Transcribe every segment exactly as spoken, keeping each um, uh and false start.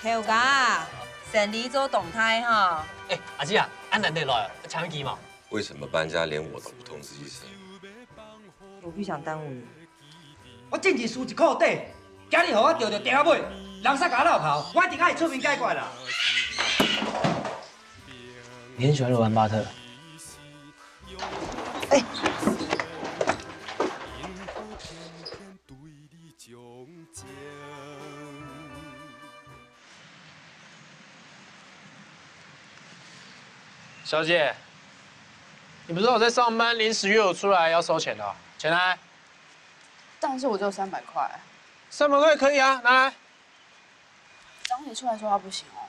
頭家，生理做當大吼。哎，阿姊啊，恁難得來，請佢嘛。為什麼搬家連我都不通知一聲？我不想耽誤你。我正經輸一箍底，今日予我著著竹仔尾，人煞共我落跑，我一定愛出面解決啦。你很喜歡羅蘭巴特？哎。 小姐，你不是有在上班，临时约我出來要收錢的哦？錢拿來。但是我只有三百塊。三百塊可以啊，拿來。找你出來說話不行哦。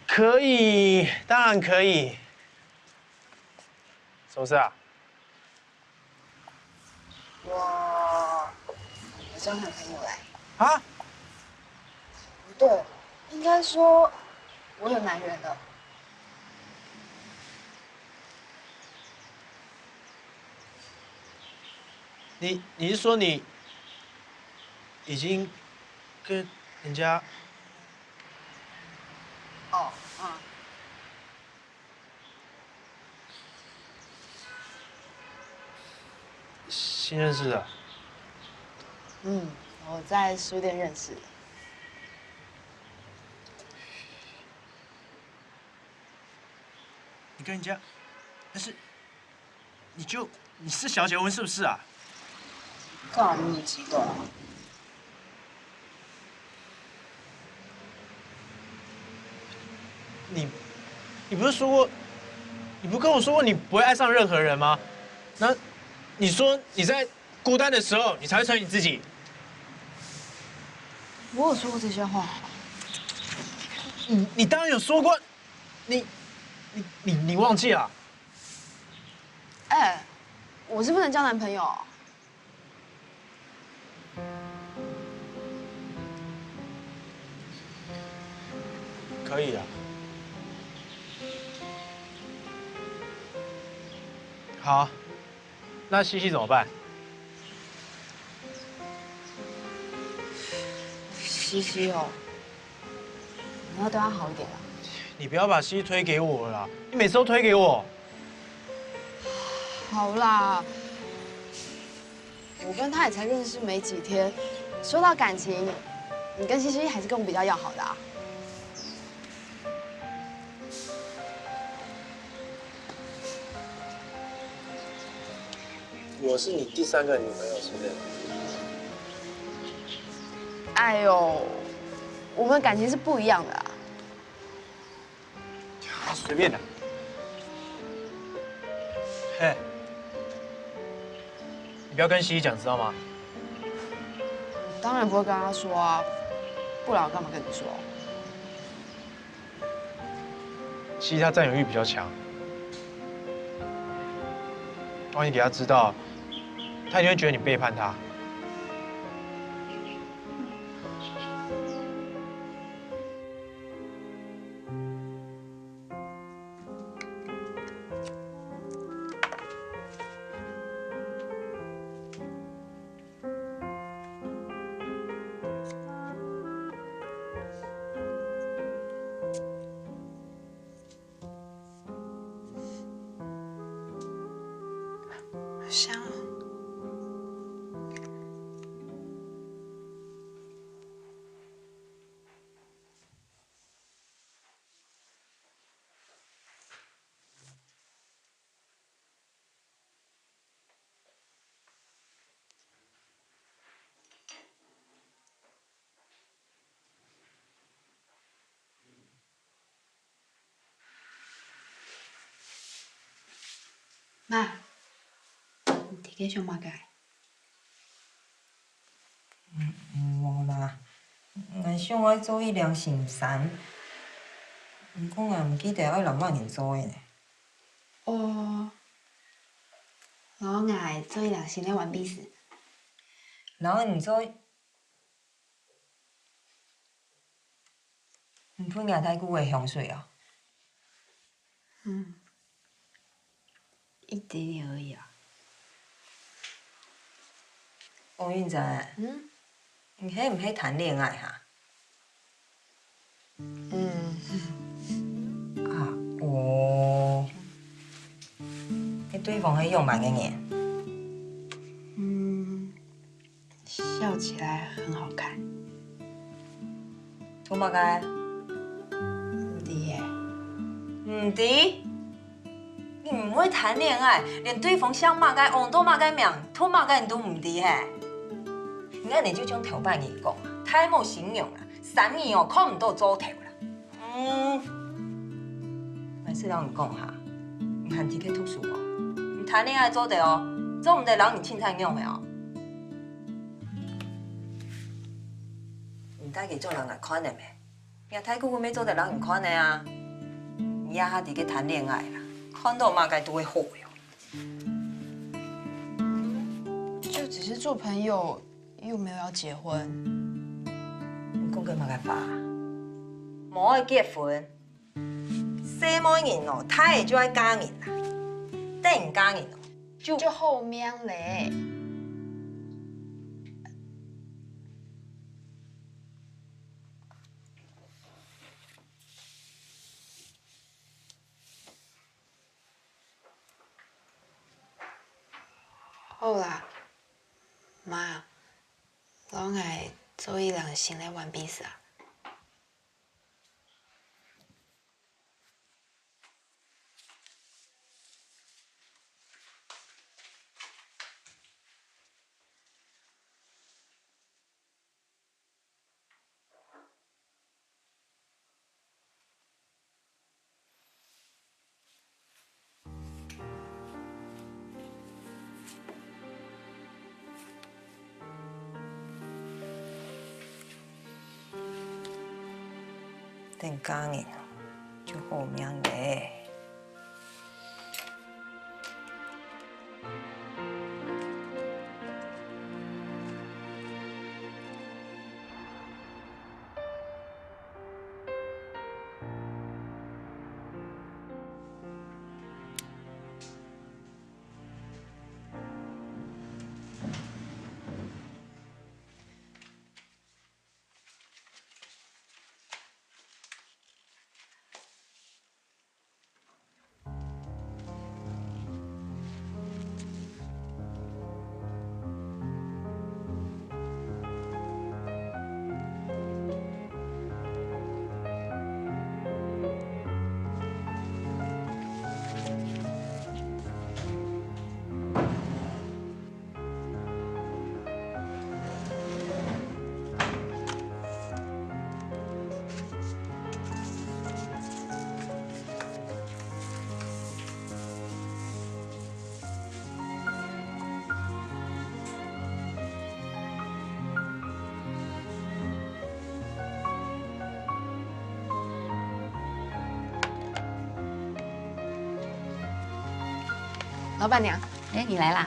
可以，當然可以。什麼事啊？ 我，我交男朋友嘞。啊？不對，應該說我有男人了。你，你是說你已經跟人家……哦，嗯。 新認識的？嗯，我在書店認識的。你跟人家……但是你就……你是想要結婚是不是啊？幹嘛那麼激動啊？ 你，你不是說過，你不跟我說過你不會愛上任何人嗎？那你說你在孤單的時候，你才會成為你自己。我有說過這些話？你，你當然有說過，你，你，你，你忘記了？哎，我是不能交男朋友哦？ 可以啊。好，那西西怎麼辦？西西哦，你要對他好一點啦。你不要把西西推給我了啦，你每次都推給我。好啦， 我跟他也才認識沒幾天，說到感情，你跟西西還是跟我比較要好的啊。我是你第三個女朋友，是不是？哎呦，我們感情是不一樣的啊。 隨便啦。嘿，你不要跟西西講，知道嗎？當然不會跟他說啊，不然我幹嘛跟你說？西西他佔有慾比較強，萬一給他知道，他一定會覺得你背叛他。 香哦。 媽，你在該想麼个？嗯，嗯，無啦，𠊎想愛做一領新衫，毋過𠊎毋記得愛摎麼人做个呢。哦，摎𠊎做一領新个one piece。摎你做 你分𠊎戴久个香水哦？嗯，一點點而已啊。王韻珍，嗯？你係毋係談戀愛哈？嗯。啊，哦。該對方係仰般个人？嗯，笑起來很好看。做麼个？毋知耶。毋知？ 你毋會談戀愛，連對方姓麼个、安到麼个名、讀麼个你都毋知嘿？你恁樣就像頭擺人講啊，太無信用啊，生意哦看毋到做頭啦。嗯，𠊎試摎你講哈，你還在該讀書無？你談戀愛做得哦，做毋得摎人凊彩仰仔哦。你帶佢做人來看个咩？ 若大姑姑乜做得摎人看个啊，你這下在該談戀愛啦，看到麼个都會好喲。就只是做朋友，又沒有要結婚。你講个麼个話？無愛結婚？細妹人哦，大了就愛嫁人啦。等人嫁人哦，就就好命咧。 好啦，媽，摎𠊎做一輪新个碗箸啊。 等嫁人就好命咧。 老闆娘，哎，你來啦。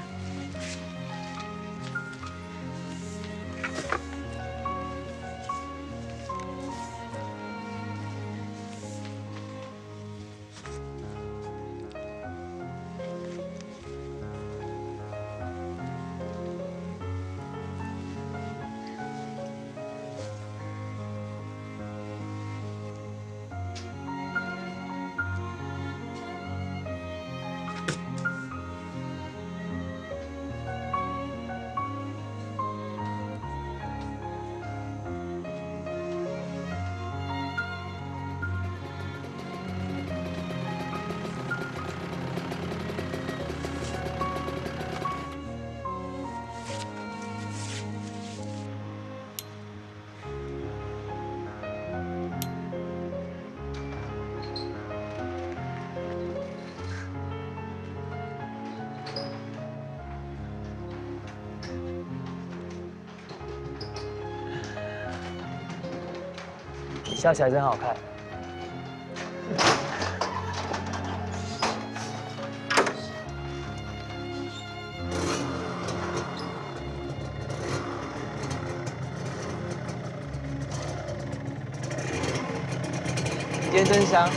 笑起來真好看。今天真香。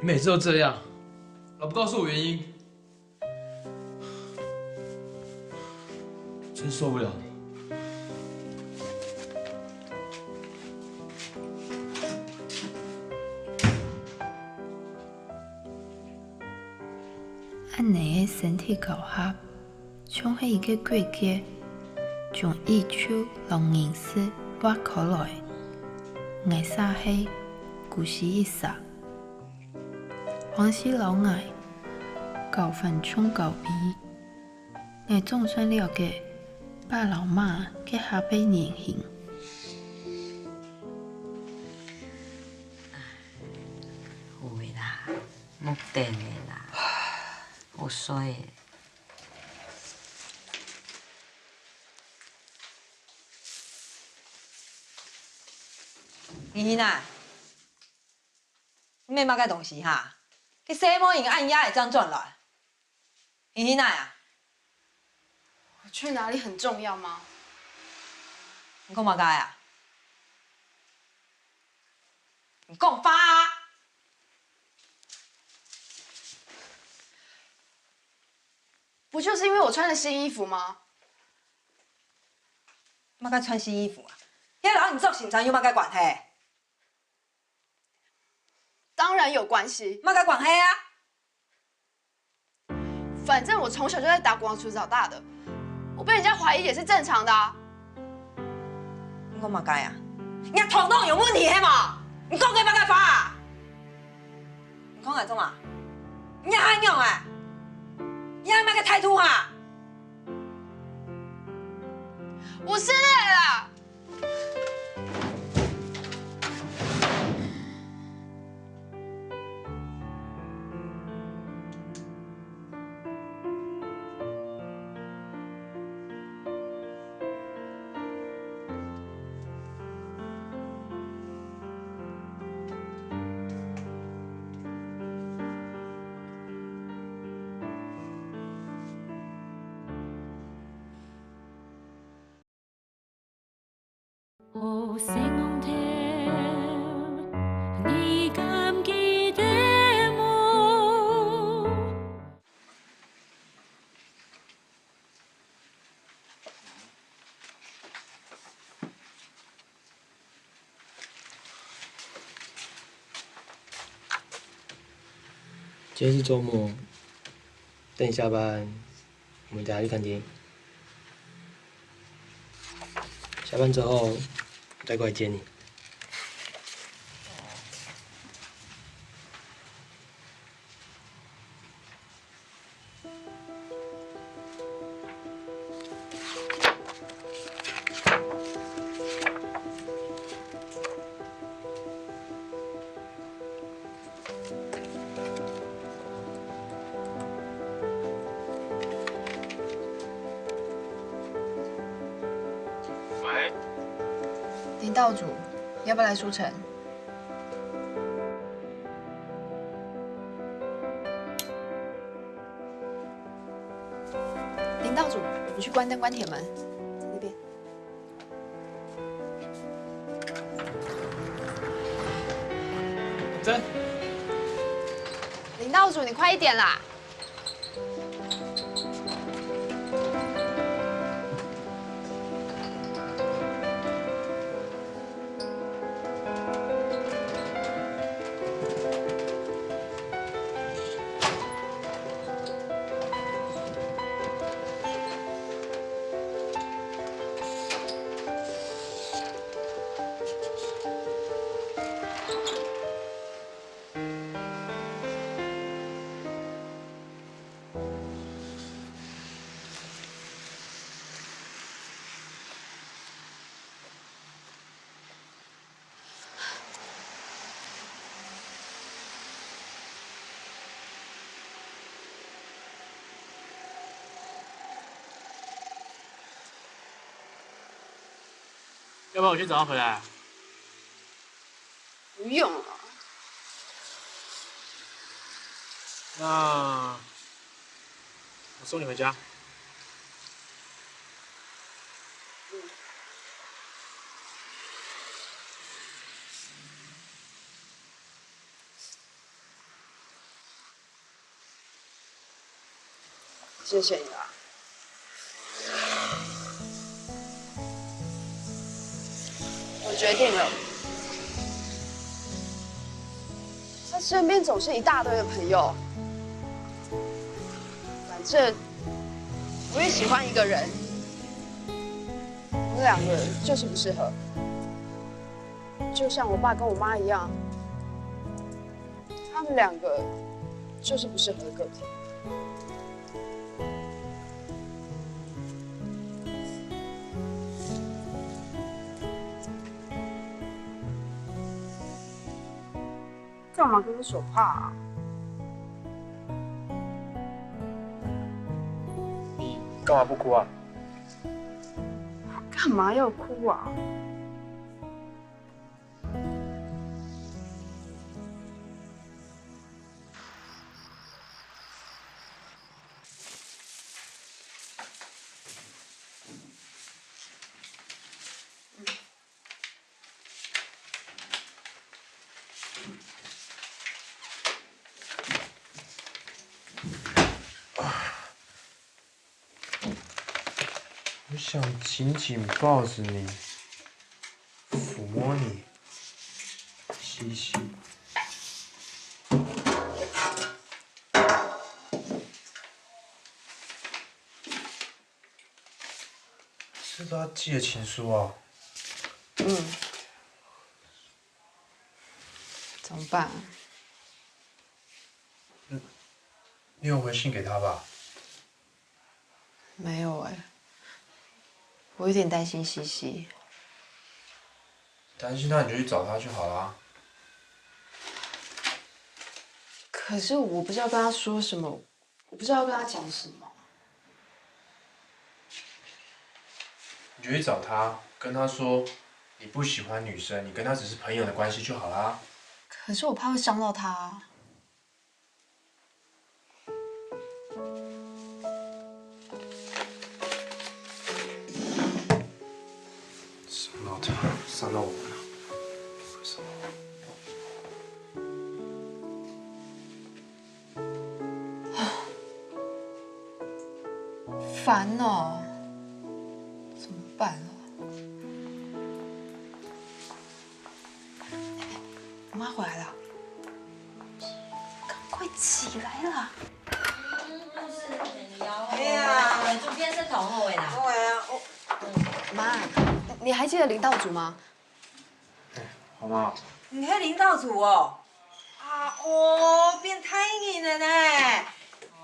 你每次都这样，老不告诉我原因，真受不了你。恁呢个身體交合， 像係一个鬼結，將宇宙摎人世挖開來。𠊎儕係孤栖一儕，往時摎𠊎交歡唱交飛。𠊎總算了解爸摎媽結合个原因。有个啦，莫等了啦，好睡了。 欣欣啊，你買麼个東西哈？去西門町恁夜會正轉來？欣欣啊，我去哪裡很重要嗎？你講麼个啊？你講話啊！不就是因為我穿了新衣服嗎？麼个穿新衣服啊？這摎你著新衫有麼个關係？ 當然有關係。麼个關係啊？反正我從小就在打廣場長大的，我被人家懷疑也是正常的啊。你講麼个啊？你个頭腦有問題係無？你講个麼个話啊？你講𠊎做麼？你還恁樣啊？你還麼个態度啊？我失戀了啦！ 哦，細戇頭，你敢記得無？ 今天是周末，等你下班，我們等下去看電影。下班之後，再過來接你。 喂？林道主，你要不要來書城？ 林道主，你去關燈、關鐵門，在那邊。在。林道主，你快一點啦！ 要不要我去找他回來啊？不用了。那我送你回家。谢谢你啦。我决定了，他身边总是一大堆的朋友，反正我也喜欢一个人，我们两个人就是不适合，就像我爸跟我妈一样，他们两个就是不适合的个体。干嘛跟我手帕啊？你干嘛不哭啊？干嘛要哭啊？我想紧紧抱着你，抚摸你，吸吸。这是他寄的情书啊？嗯。怎么办啊？你有回信给他吧？没有哎，我有点担心西西。担心他你就去找他就好啦。可是我不知道跟他说什么，我不知道跟他讲什么。你就去找他，跟他说你不喜欢女生，你跟他只是朋友的关系就好啦。可是我怕会伤到他啊。伤到他，伤到我了。为什么？烦哦，怎么办啊？我妈回来了，赶快起来啦！哎呀，主编是同好的啦。好啊，我妈，你还记得林道祖吗？好吗？你是林道祖哦？啊哦，变大人了呢。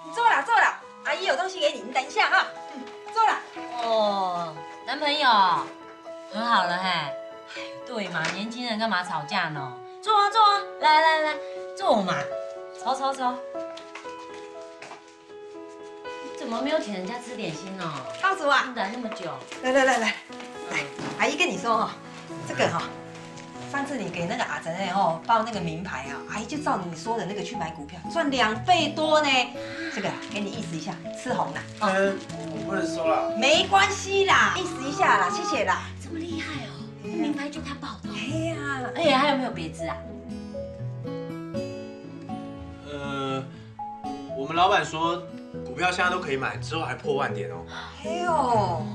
你坐啦，坐啦，阿姨有东西给你，你等一下哈。嗯，坐啦。哦，男朋友，和好了嘿。哎，对嘛，年轻人干嘛吵架呢？坐啊，坐啊，来来来，坐嘛，坐坐坐。你怎么没有请人家吃点心哦？道祖啊，等那么久。来来来来，来，阿姨跟你说哦，这个哈，上次你给那个阿珍哎哦报那个名牌啊，阿姨就照你说的那个去买股票，赚两倍多呢。这个啊，给你意思一下，吃红啦。哦，嗯，我不能收啦。没关系啦，意思一下啦，谢谢啦。这么厉害哦，名牌就他报的哦。哎呀，哎呀，还有没有别支啊？呃，我们老板说股票现在都可以买，之后还破万点哦。哎呦，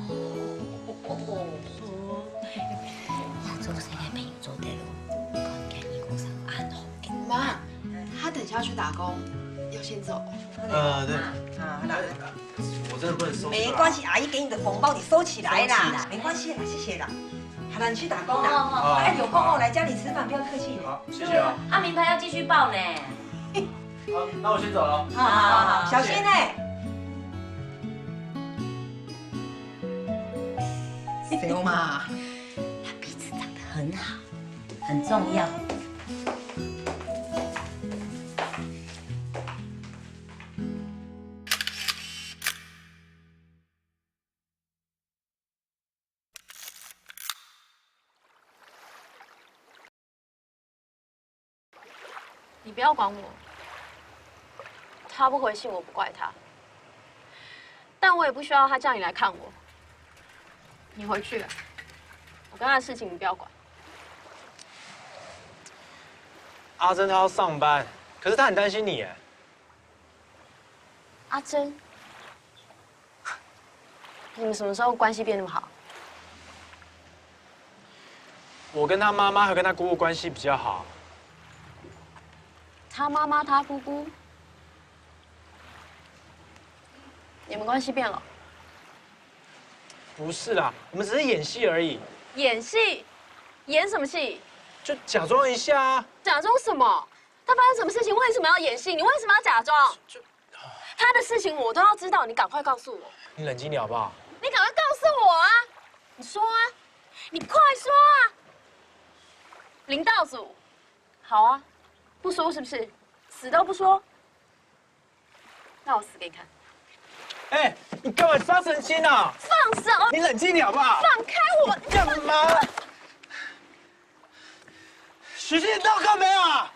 做生意朋友做得了，看见你过上安好。妈，他等一下要去打工，要先走。呃，对。啊，好啦。我真的不能收。没关系，阿姨给你的红包你收起来啦，收起来。没关系啦，谢谢啦。好了，你去打工啦。哦，哦，哦。哎，有空哦，来家里吃饭，不要客气。好，谢谢啊。啊，名牌要继续报呢。好，那我先走了。好好好，小心哎。谁嘛？他鼻子长得很好，很重要。你不要管我，他不回信我不怪他，但我也不需要他叫你来看我。你回去了，我跟他的事情你不要管。阿珍她要上班，可是她很担心你耶。阿珍，你们什么时候关系变那么好？我跟他妈妈和跟他姑姑关系比较好。他妈妈、他姑姑，你们关系变了？不是啦，我们只是演戏而已。演戏？演什么戏？就假装一下啊。假装什么？他发生什么事情？为什么要演戏？你为什么要假装？就他的事情我都要知道，你赶快告诉我。你冷静点好不好？你赶快告诉我啊！你说啊，你快说啊！林道祖，好啊，不说是不是？死都不说，那我死给你看。哎，你干嘛杀神经啊？放手！你冷静点好不好？放开我！干嘛？徐静，你到底干嘛啊？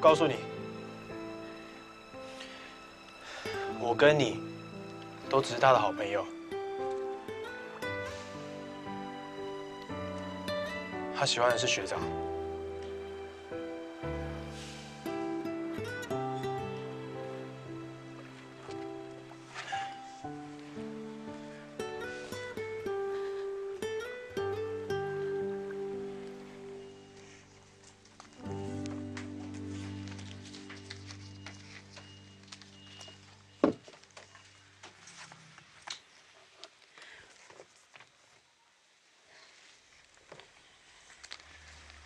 告诉你，我跟你都只是他的好朋友。他喜欢的是学长。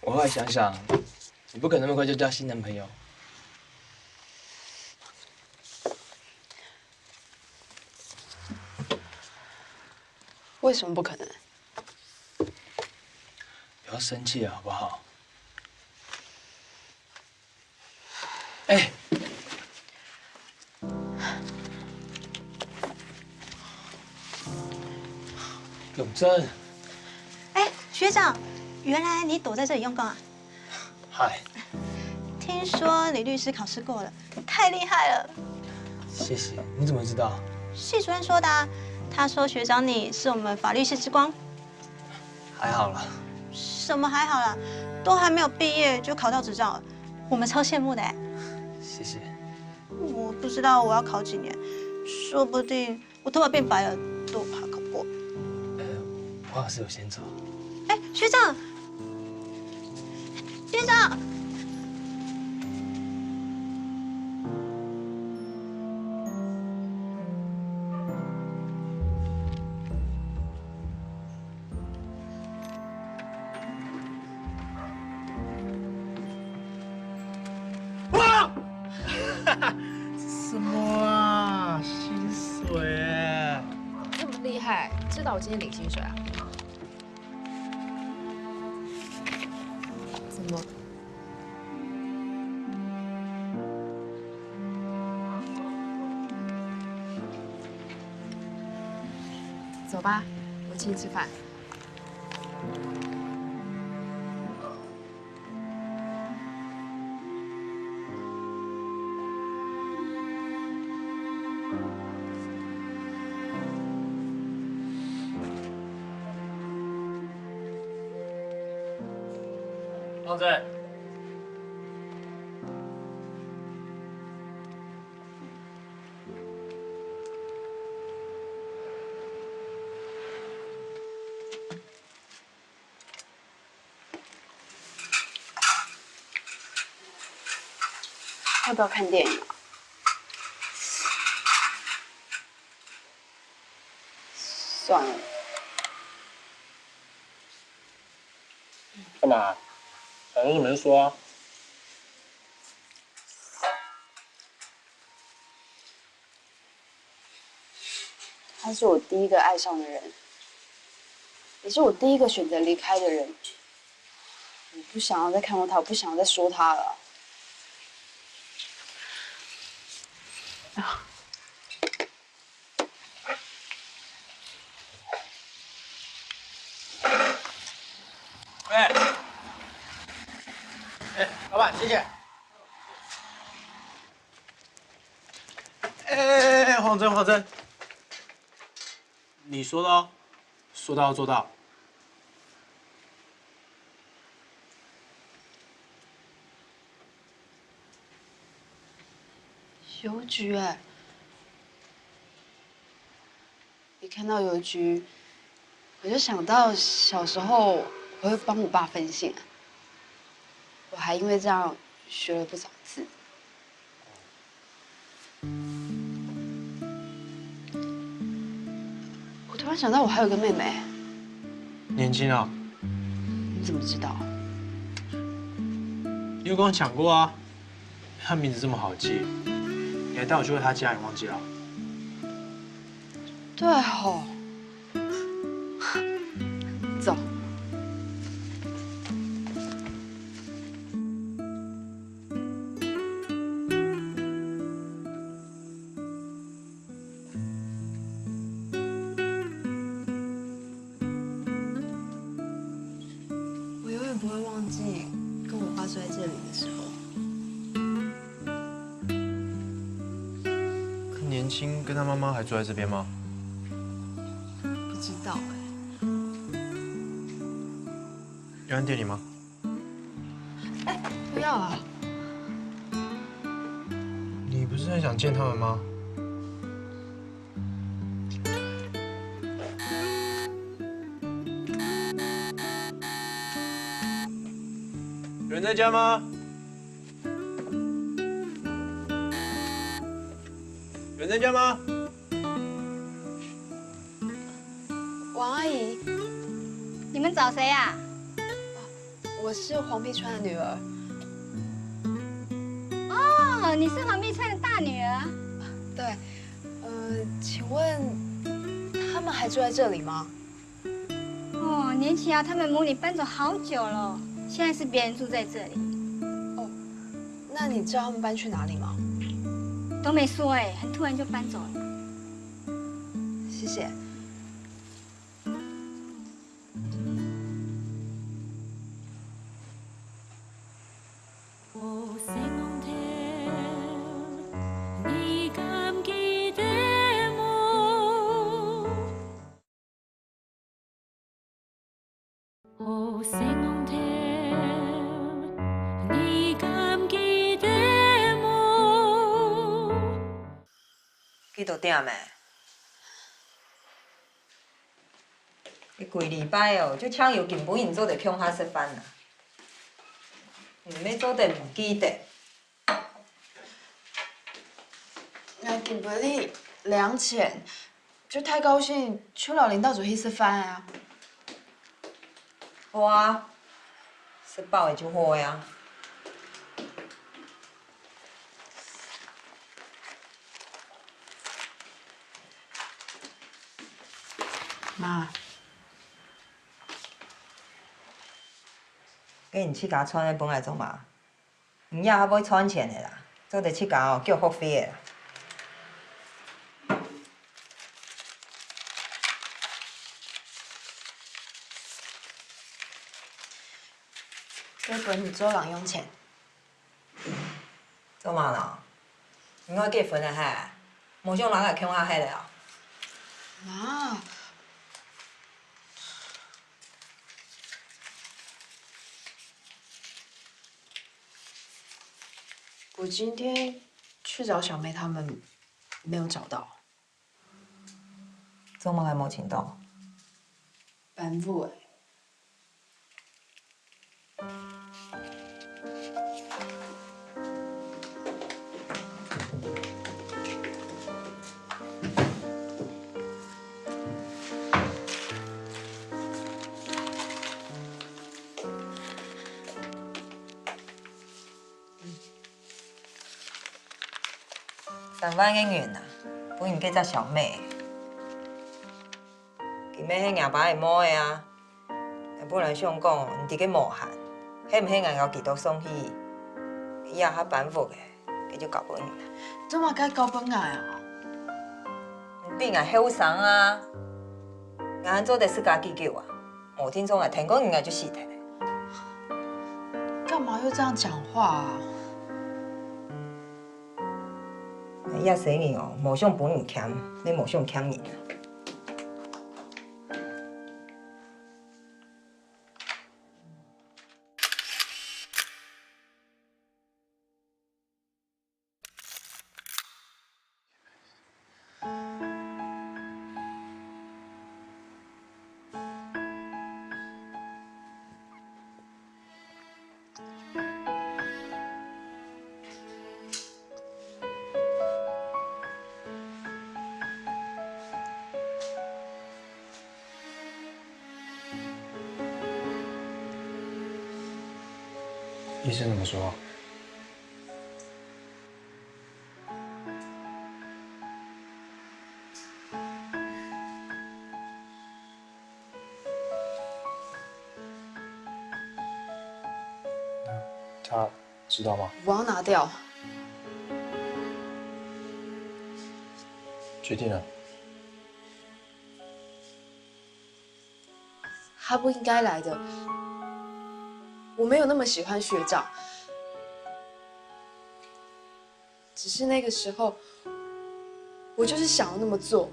我后来想想，你不可能那么快就交新男朋友。为什么不可能？不要生气了，好不好？哎，永正。哎，学长，原来你躲在这里用功啊？嗨。听说李律师考试过了，太厉害了。谢谢，你怎么知道？系主任说的啊，他说学长你是我们法律系之光。还好啦。什么还好啦？都还没有毕业就考到执照了，我们超羡慕的哎。谢谢。我不知道我要考几年，说不定我头发变白了都怕考不过。呃，我有事，我先走。哎，学长，学长。哇！什么啊？薪水欸？这么厉害，知道我今天领薪水啊？怎么？走吧，我请你吃饭。 放正。 要不要看电影啊？算了。干嘛？想说什么就说啊。 他是我第一个爱上的人，也是我第一个选择离开的人。我不想要再看到他，我不想要再说他了。哎，哎，老板，谢谢。哎哎哎，黄真，黄真，你说的哦，说到做到。邮局哎，一看到邮局，我就想到小时候我会帮我爸分信，我还因为这样学了不少字。 我突然想到，我还有个妹妹。年轻啊？你怎么知道？你有跟我讲过啊，她名字这么好记，你还带我去过她家，你忘记了？对吼，走。 我永远不会忘记跟我爸睡在这里的时候。可年轻跟他妈妈还住在这边吗？不知道哎、有按店里吗？哎、不要啊！你不是很想见他们吗？有人在家吗？有人在家吗？王阿姨，你们找谁啊？我是黄碧川的女儿。哦，你是黄碧川的大女儿。对，呃，请问他们还住在这里吗？哦，年轻啊，他们母女搬走好久了，现在是别人住在这里。那你知道他们搬去哪里吗？都没说哎、很突然就搬走了。谢谢。 幾多點欸？一個禮拜哦，就淨有今晡日做得共下食飯啊。毋係做得毋記得。 𠊎今晡日領錢，就太高興，就摎領導出去食飯啊。好啊，食飽了就好啊。媽，該你自家賺个分𠊎做麼？ 你也較會賺錢个啦，做得自家哦繳學費个啦。該分你做零用錢。做麼个？你愛結婚了係？無想摎𠊎共下歇了哦？媽， 我今天去找小妹他們，沒有找到。做麼个無尋到？搬屋欸。 三萬个銀啊，分你該隻小妹。佢乜係若爸个妹仔啊。𠊎本來想講，你知佢無閒，係毋係𠊎摎佢兜送去？佢這下搬屋了，佢就交分你啦。做麼个交分𠊎啊？你比𠊎後生啊！𠊎還做得自家解決啊！無定著𠊎跈過你，𠊎就死忒。幹嘛又這樣講話啊？哎這細人哦，無想分人欠，也無想欠人。 醫生怎麼說？他知道嗎？我要拿掉。确定了？他不应该来的。我没有那么喜欢学长，只是那个时候，我就是想要那么做。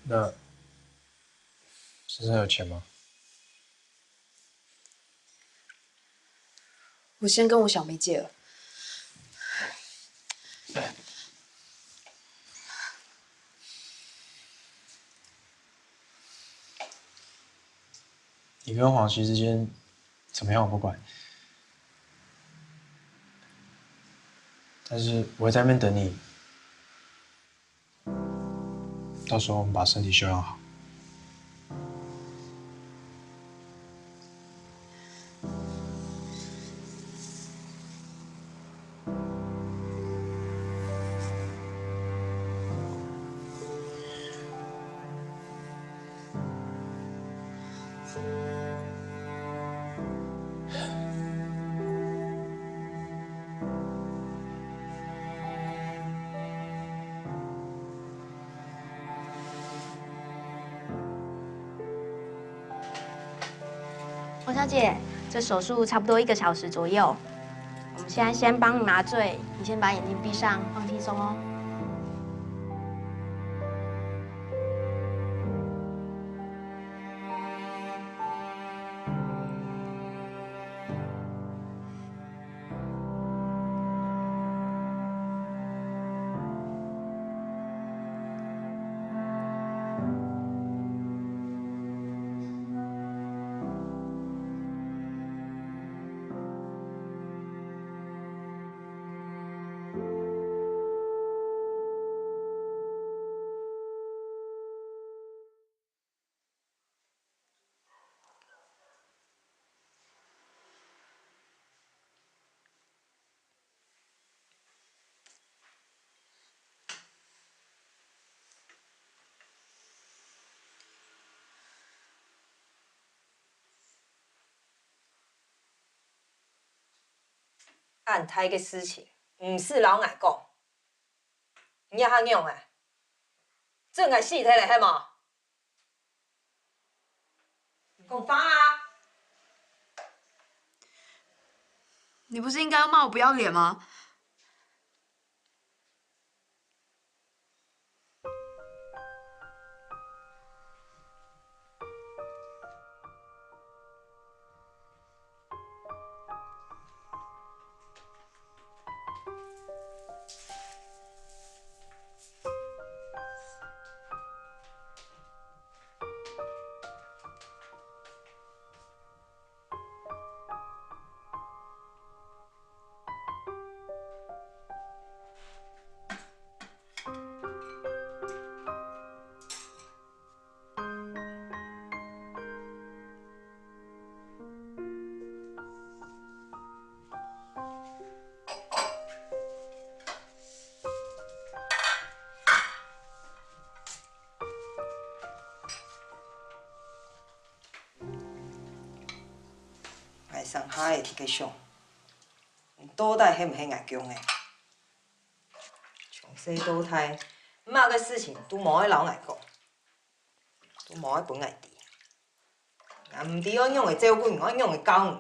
那身上有钱吗？我先跟我小梅借了。你跟黄希之间怎么样我不管，但是我会在那边等你。到时候我们把身体休养好。 王小姐，这手术差不多一个小时左右，我们现在先帮你麻醉，你先把眼睛闭上，放轻松哦。 恁大个事情，毋使摎𠊎講。你這下仰仔？真个死忒了，係無？講話啊！你不是应该要骂我不要脸吗？ 𠊎成下仔在該想，你到底係毋係𠊎降个？從細到大，麼个事情都無愛摎𠊎講，都無愛分𠊎知。，𠊎毋知愛仰仔照顧你，愛仰仔教你。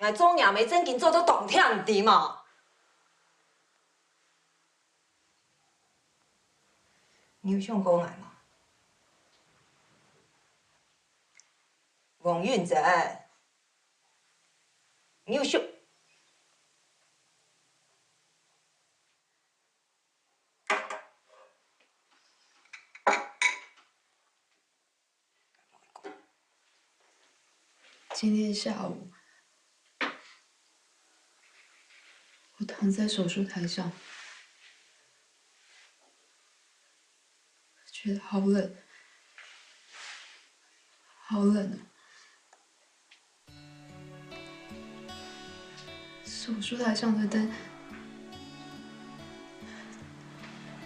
𠊎做若姆正經做到當忝，你知無？你有想過𠊎無？王允珍，你有想 今天下午，我躺在手术台上，觉得好冷，好冷啊！ 手术台上的灯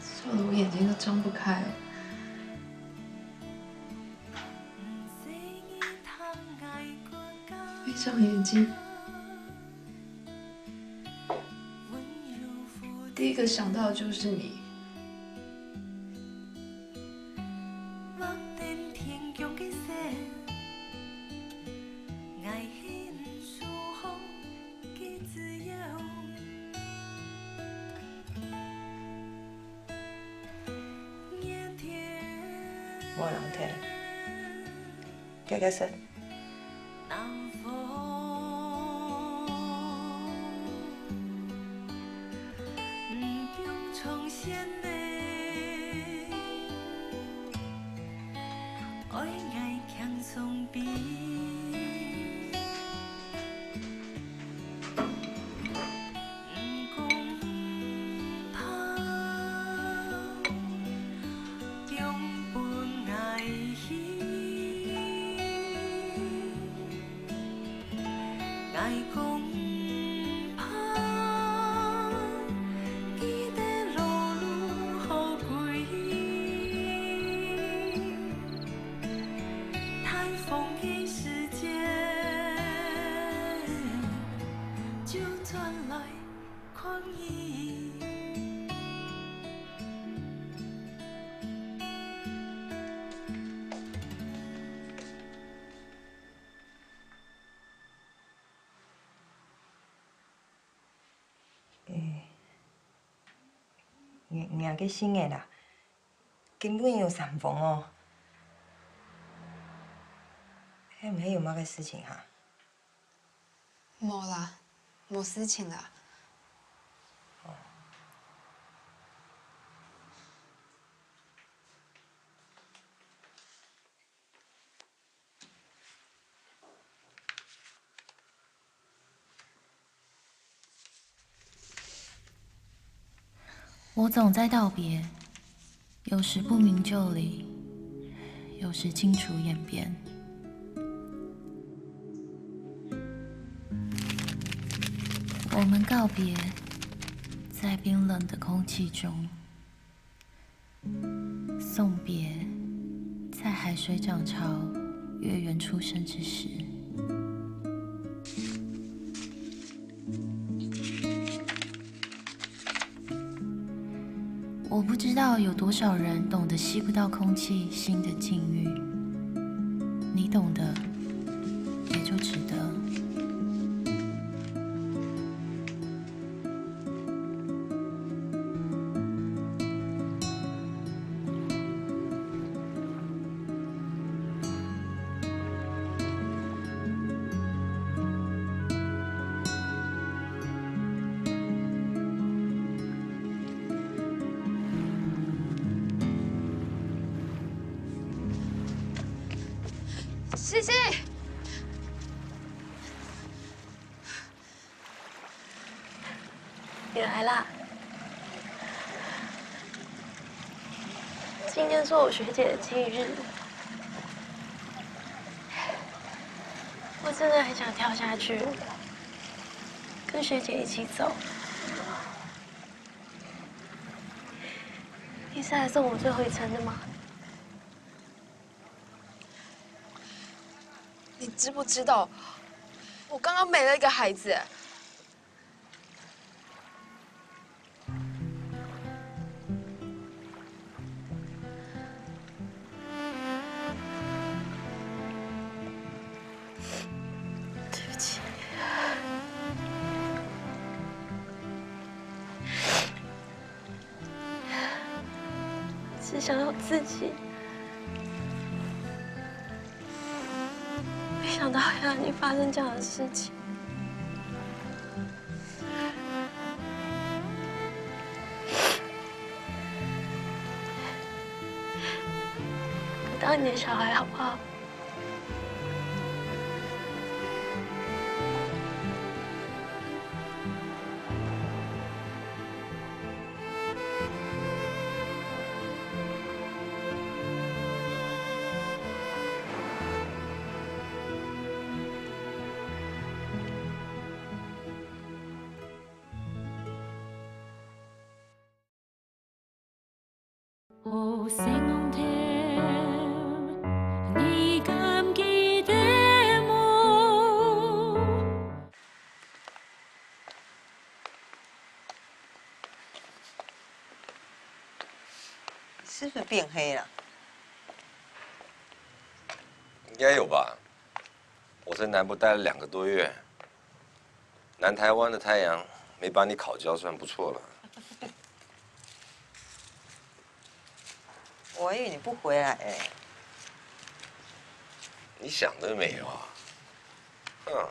照得我眼睛都张不开了。闭上眼睛，第一个想到的就是你。 無人聽，遽遽食。 欸，若，若个信仔啦，根本有三封哦。係毋係有麼个事情哈？無啦，無事情啦。哦。 我总在道别，有时不明就里，有时尽处演变。我们告别，在冰冷的空气中。 送别，在海水涨潮、月圆初升之时。我不知道有多少人懂得吸不到空气新的境遇，你懂得，也就值得。 西西，你来啦。今天是我学姐的忌日，我真的很想跳下去，跟学姐一起走。你是来送我最后一程的吗？ 你知不知道，我刚刚没了一个孩子？只想到自己，没想到还有你发生这样的事情。我当你的小孩好不好？是不是变黑了？应该有吧。我在南部待了两个多月，南台湾的太阳没把你烤焦，算不错了。我还以为你不回来欸。你想得美哦。嗯。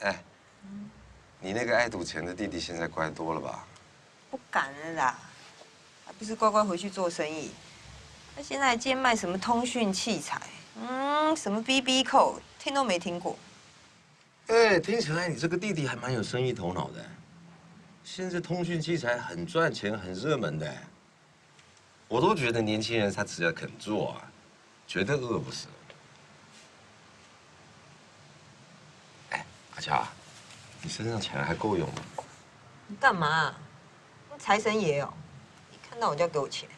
哎，你那个爱赌钱的弟弟现在乖多了吧？不敢了啦，还不是乖乖回去做生意。他现在兼卖什么通讯器材，嗯，什么 B B 扣，听都没听过。哎，听起来你这个弟弟还蛮有生意头脑的。现在通讯器材很赚钱、很热门的。 我都觉得年轻人他只要肯做啊，绝对饿不死。哎，阿乔啊，你身上钱还够用吗？你干嘛啊？你财神爷哦，一看到我就要给我钱。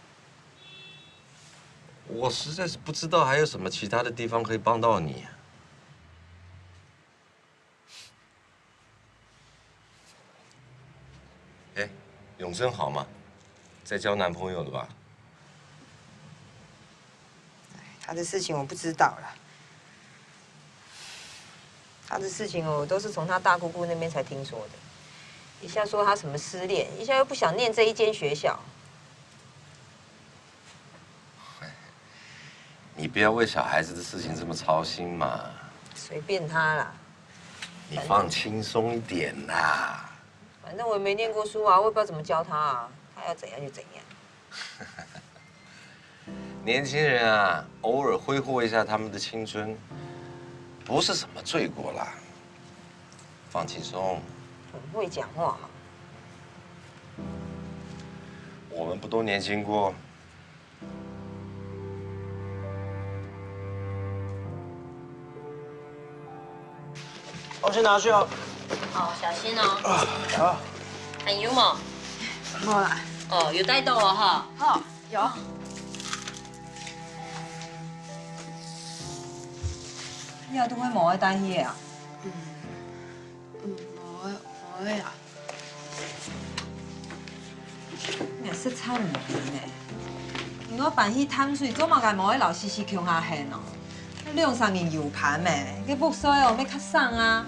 我实在是不知道还有什么其他的地方可以帮到你啊。 哎，永生好吗？在交男朋友了吧？他的事情我不知道啦。他的事情哦，都是从他大姑姑那边才听说的。一下说他什么失恋，一下又不想念这一间学校。 你不要为小孩子的事情这么操心嘛。随便他啦。你放轻松一点啦。反正我也没念过书啊，我也不知道怎么教他啊，他要怎样就怎样。年轻人啊，偶尔挥霍一下他们的青春，不是什么罪过啦。放轻松。很会讲话嘛。我们不都年轻过？ 我先拿去哦。好，小心哦。啊，好。还有吗？没啦。哦，有带到哦哈。好，有。你也都会没带去啊？嗯，嗯，没，没啊。 你也是慘毋平呢。你愛搬去淡水，做麼个無愛摎西西共下行哦？該兩儕人有伴咩？該屋稅哦，愛較省啊。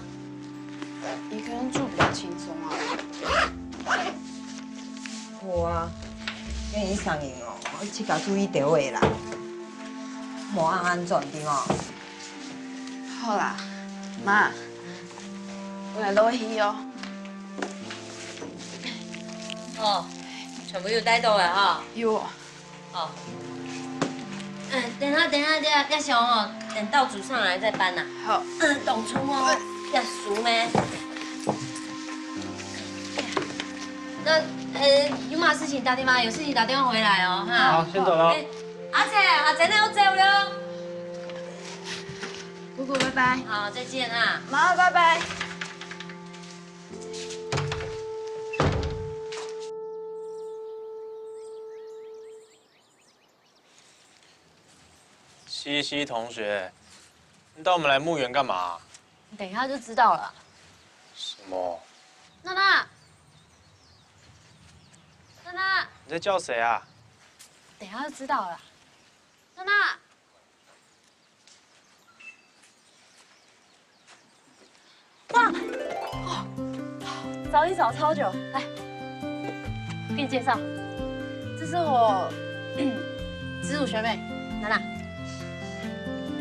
一個人住比較輕鬆啊。好啊，該你三人哦，愛自家注意兜仔啦。莫恁恁轉，知無？ 好啦，媽，𠊎來落去哦。哦，全部有帶到了哈。有。哦。嗯，等下，等下，等下，要想哦，等到煮上來再搬啦。好。嗯，懂出哦，要熟咩？那呃，有嘛事情打電話，有事情打電話回來哦，哈。好，先走了。哎，阿姐，阿姐，那我走了。 姑姑，拜拜。好，再見啊。媽，拜拜。西西同學，你帶我們來墓園幹嘛？你等一下就知道了。什麼？娜娜，娜娜。你在叫谁啊？等一下就知道了啦。娜娜，哇，哦，找你找超久，来，给你介绍，这是我直属学妹娜娜，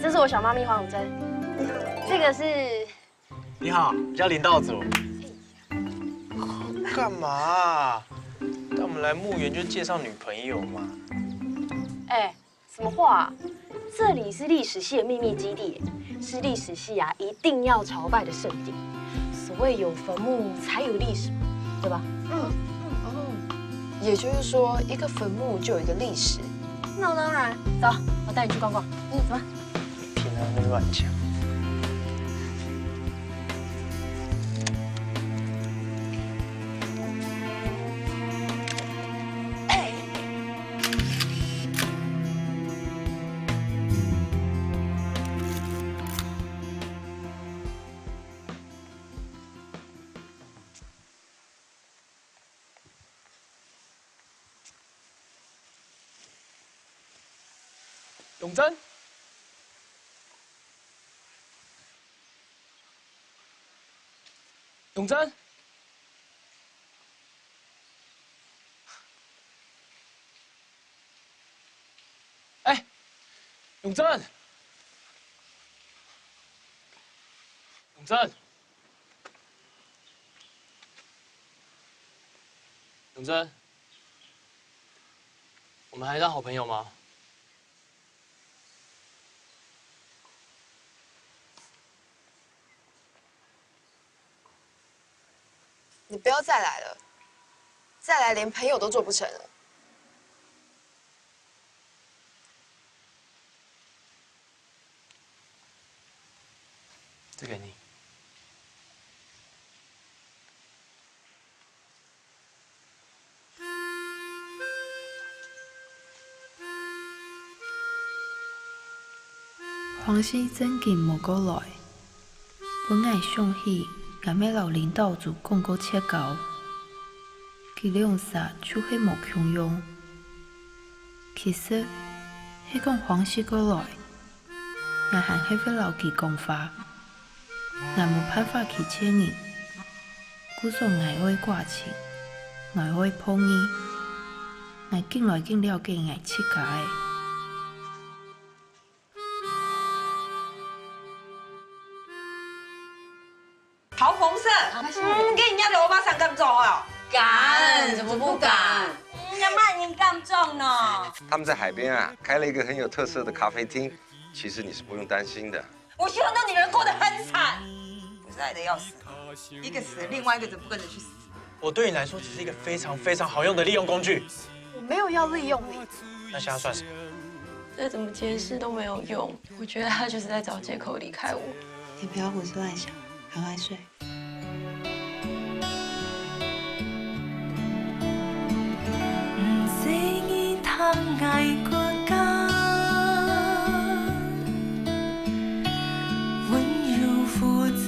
这是我小猫咪黄永贞，这个是你好，我叫林道祖。干嘛啊？带我们来墓园就介绍女朋友嘛？哎，什么话啊？这里是历史系的秘密基地，是历史系啊一定要朝拜的圣地。所谓有坟墓才有历史嘛，对吧？嗯，哦，也就是说，一个坟墓就有一个历史。那当然，走，我带你去逛逛。嗯，走吧。平常在那边乱讲。永贞，永贞，哎，永贞，永贞。 永贞，我们还是好朋友吗？你不要再来了，再来连朋友都做不成了。这给你。 黃色真經無過來，分𠊎想起𠊎乜摎領導組講過絕交。佢兩儕就係無共樣。其實係講黃色過來，𠊎還係會摎佢講話。𠊎無辦法拒絕人，故所𠊎愛寡情，𠊎愛朋友，𠊎緊來緊了解𠊎自家个。 桃紅色，嗯，跟人家的歐巴桑敢做哦？敢，怎麼不敢？人家罵人敢做呢？他们在海边啊开了一个很有特色的咖啡厅，其实你是不用担心的。我希望那女人过得很惨，我是爱的要死，一个死，另外一个怎么不跟着去死？我对你来说只是一个非常非常好用的利用工具。我没有要利用你，那现在算什么？再怎么解释都没有用，我觉得他就是在找借口离开我。你不要胡思乱想，赶快睡。 毋使你談𠊎國家，溫柔父子，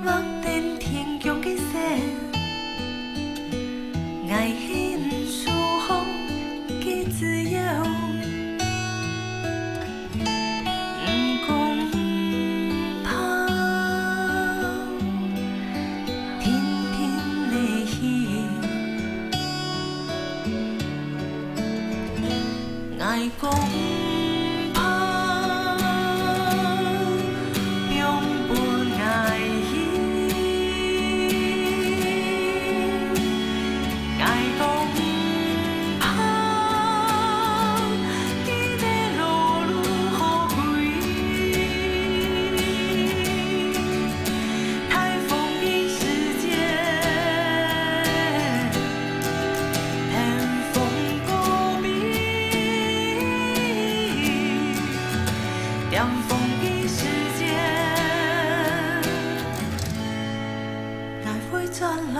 望等天降个雪，𠊎係毋舒服个自由。 毋講毋怕，定定來去。𠊎講毋怕，放分𠊎去。 𠊎講毋怕，記得路路好歸。颱風个時節，透風過避。點風个時節，𠊎會轉來。